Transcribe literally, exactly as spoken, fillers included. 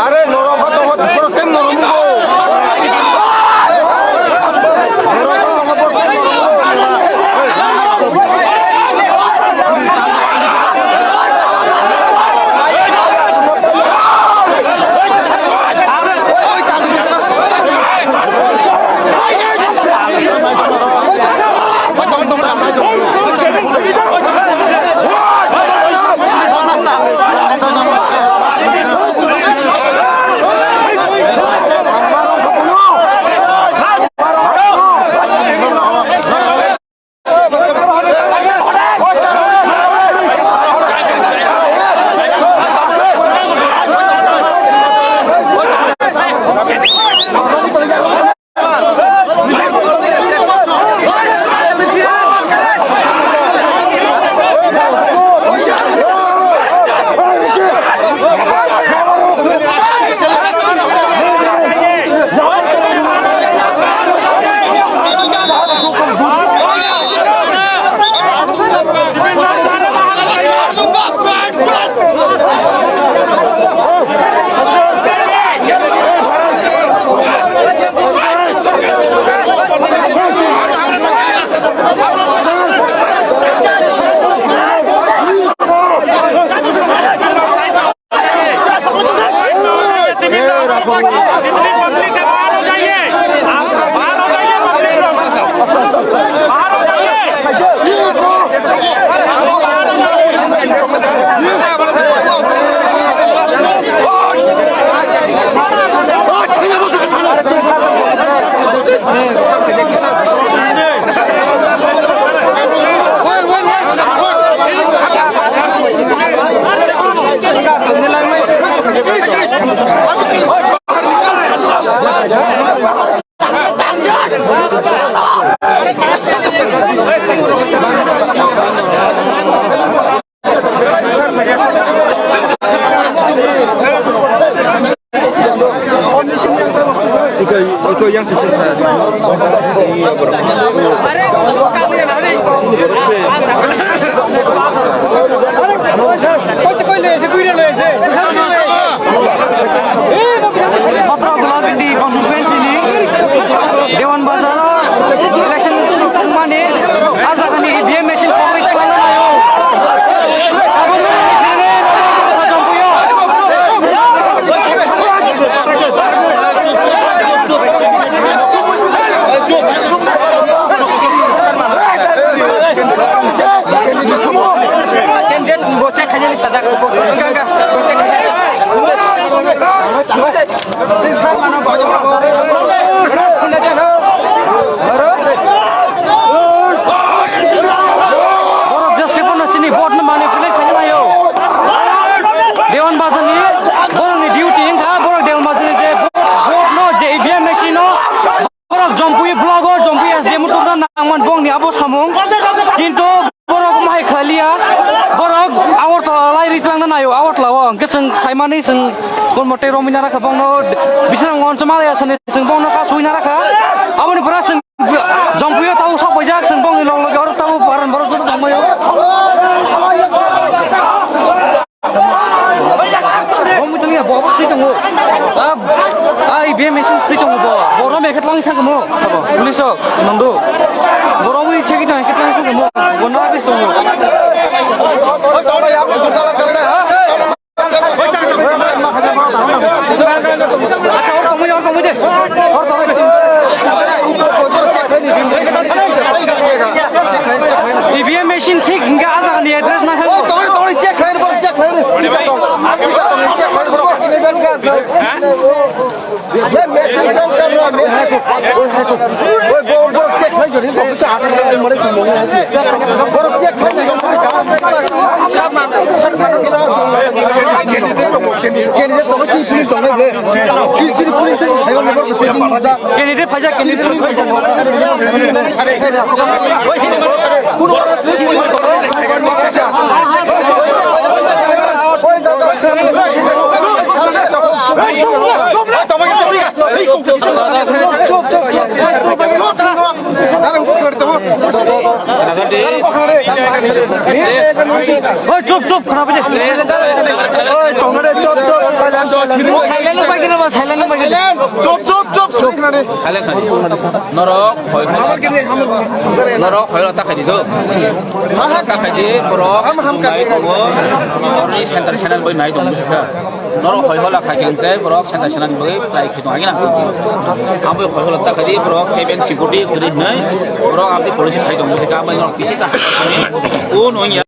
Are norok kha tongo, borok tei norok mugo. जितनी पब्लिक है, बाहर हो जाइए। आप सब बाहर हो जाइए, पब्लिक लोग। बाहर हो जाइए। Iko, iko yang sisi sa. Iya, bro. Bro, se. Matra Gulagandi constituency ni Dewan Bazar election mane. Ajagani E V M machine koboi twlangna naio. Abo mane khere rok jompuyo. Candidate bo check khainani sajak. Bo check khainani. Borok jeske bono sini vote no manwi philai khaina naio. Dewan Bazar ni borok ni duty wngkha, borok Dewan Bazar ni je vote no je E V M machine no borok Jompui block o, Jompui S D M o tubuna nangman bongni abo samung. Kintu borok mahai khaliya, borok Agartala lai ri twlangna naio, Agartala o hwnkhe chwng saimani chwng Kormo tei romwi narakha bongno, bisrang goncho malaya sani chwng bongno kasui narakha. Aboni pore chwng Jompuio tabuk sok paijak, chwng bongni log loge oro tabuk paran borok joto tongmaio. Bongni tongya, bo obostwi tongo. Ah, ah, B M machine sdi tongo bo. Borok mekhe tlang sangkamo. Police rok nangdo. Borok mui segi tong khe tlang sangkamo. Bo na bis tongo. Acha, hor tongwi, hor tongwi de. Hor tongwi de. E V M machine thik hingke ajagani address ma thang. Tongwi, tongwi, check khlai, check khlai. Check khlai, check khlai. Ye message send kar raha hai message. Oi, bo, bo check khai jori, bo se aadhaar card mare tu mong hai. Bo check khai jori. Candidate to chini police jong le. Chini police jong le. Candidate phaja, candidate phaja. Oi, chup, chup, khorap de. Oi, tongre, chup, chup, silent, silent. Silent bai kena ba, silent bai kena. Chup, chup, chup, chup, khorap de. Norok hoi hola, norok hoi hola ta khai di do. Ta khai di, borok nai tongo. Orni center channel boi nai tongo, buji kha. Norok hoi hola khai khe tei borok center channel boi try khai tongo, agina. Abo hoi hola ta khai di, borok seven security grid nai. Borok amti police khai tongo, buji kha. Amai norok kisi cha. O no ya.